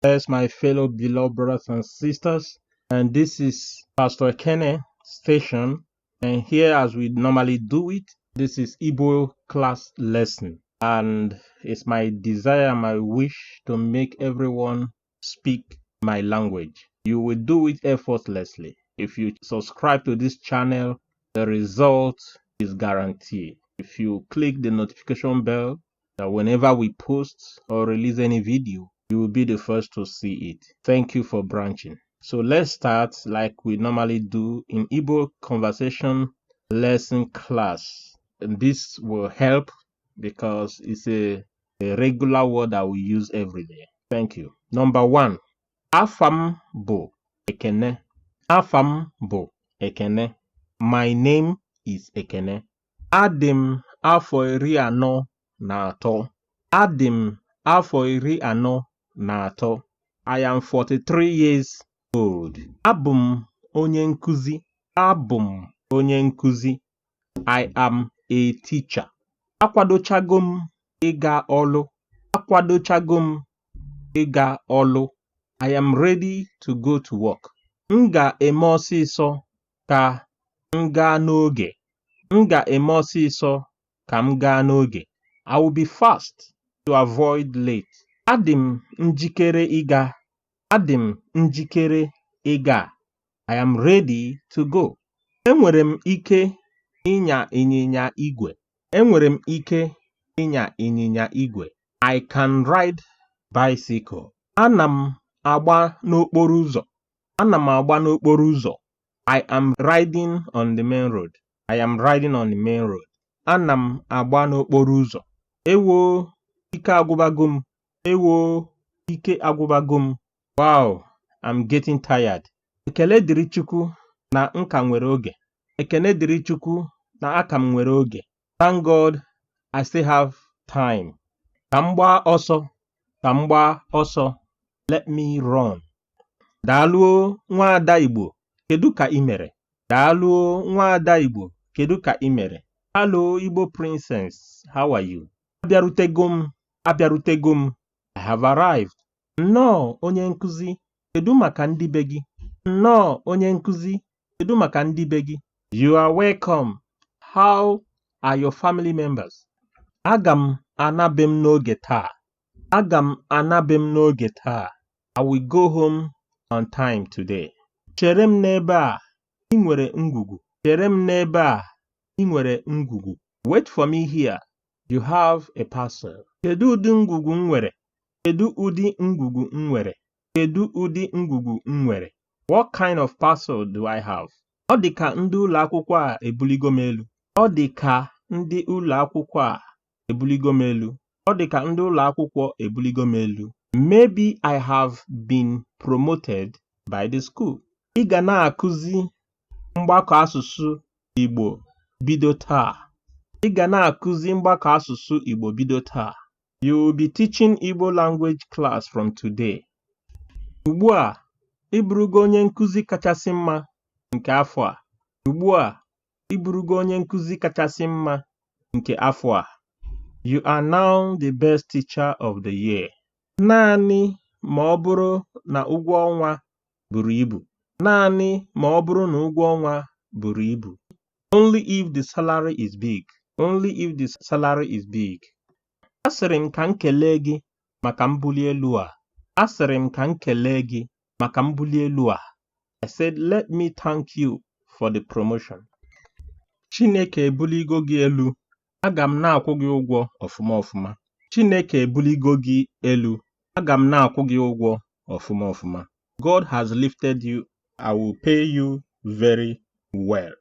Bless my fellow beloved brothers and sisters. And this is Pastor Ekene Station. And here, as we normally do it, this is Igbo class lesson. And it's my desire, my wish to make everyone speak my language. You will do it effortlessly. If you subscribe to this channel, the result is guaranteed. If you click the notification bell, that whenever we post or release any video, you will be the first to see it. Thank you for branching. So let's start like we normally do in Igbo conversation lesson class. And this will help because it's a regular word that we use every day. Thank you. Number one, Afa m bụ Ekene. Afa m bụ Ekene. My name is Ekene. Adị m afọ 43. Adị m afọ 43. I am 43 years old. Abụ m onye nkuzi. Abụ m onye nkuzi. I am a teacher. Akwadochago m ịga ọlụ. Akwadochago m ịga ọlụ. I am ready to go to work. M ga-eme ọsịsọ ka m gaa n'oge. M ga-eme ọsịsọ ka m gaa n'oge. I will be fast to avoid late. Adị m njikere ịga. Adị m njikere ịga. I am ready to go. Enwere m ike ịnya ịnyịnya igwe. Enwere m ike ịnya ịnyịnya igwe. I can ride bicycle. Ana m agba n'okporo ụzọ. Ana m agba n'okporo ụzọ. I am riding on the main road. I am riding on the main road. Ana m agba n'okporo ụzọ. Ewo, ike agwụbago m. Ewo, ike agwụbago m. Wow, I'm getting tired. Ekele dịrị Chukwu na m ka nwere oge. Ekene dịrị Chukwu na aka m nwere oge. Thank God I still have time. Ka m gbaa ọsọ. Ka m gbaa ọsọ. Let me run. Daalụ o nwaada Igbo, kedu ka ị mere? Daalụ o nwaada Igbo, kedu ka ị mere? Hello Igbo princess, how are you? Abịarutego m, abịarutego m. I have arrived. Nnọọ onye nkuzi, kedu maka ndị be gị? Nnọọ onye nkuzi, kedu maka ndị be gị? You are welcome. How are your family members? Aga m ana be m n'oge taa. Aga m ana be m n'oge taa. I will go home on time today. Chere m n'ebe a, ị nwere ngwugwu. Chere m n'ebe a, ị nwere ngwugwu. Wait for me here. You have a parcel. Kedu ụdị ngwugwu m nwere? Kedu ụdị ngwugwu m nwere? Kedu ụdị ngwugwu m nwere? What kind of parcel do I have? Ọ dị ka ndị ụlọ akwụkwọ a ebuligo m elu. Ọ dị ka ndị ụlọ akwụkwọ a ebuligo m elu. Ọ dị ka ndị ụlọ akwụkwọ ebuligo m elu. Maybe I have been promoted by the school. Ị ga na-akụzi mgbakọ asụsụ Igbo bido taa. Ị ga na-akụzi mgbakọ asụsụ Igbo bido taa. You will be teaching Igbo language class from today. Ugbu a, ị bụrụgo onye nkuzi kachasị mma nke afọ a. Ugbu a, ị bụrụgo onye nkuzi kachasị mma nke afọ a. You are now the best teacher of the year. Naanị ma ọ bụrụ na ụgwọ ọnwa buru ibu. Naanị ma ọ bụrụ na ụgwọ ọnwa buru ibu. Only if the salary is big. Only if the salary is big. Asịrị m ka m kelee gị maka mbuli elu a. Asịrị m ka m kelee gị maka mbuli elu a. I said, let me thank you for the promotion. Chineke ebuligo gị elu, aga m na-akwụ gị ụgwọ ọfụma ọfụma. Chineke ebuligo gị elu, aga m na-akwụ gị ụgwọ ọfụma ọfụma. God has lifted you, I will pay you very well.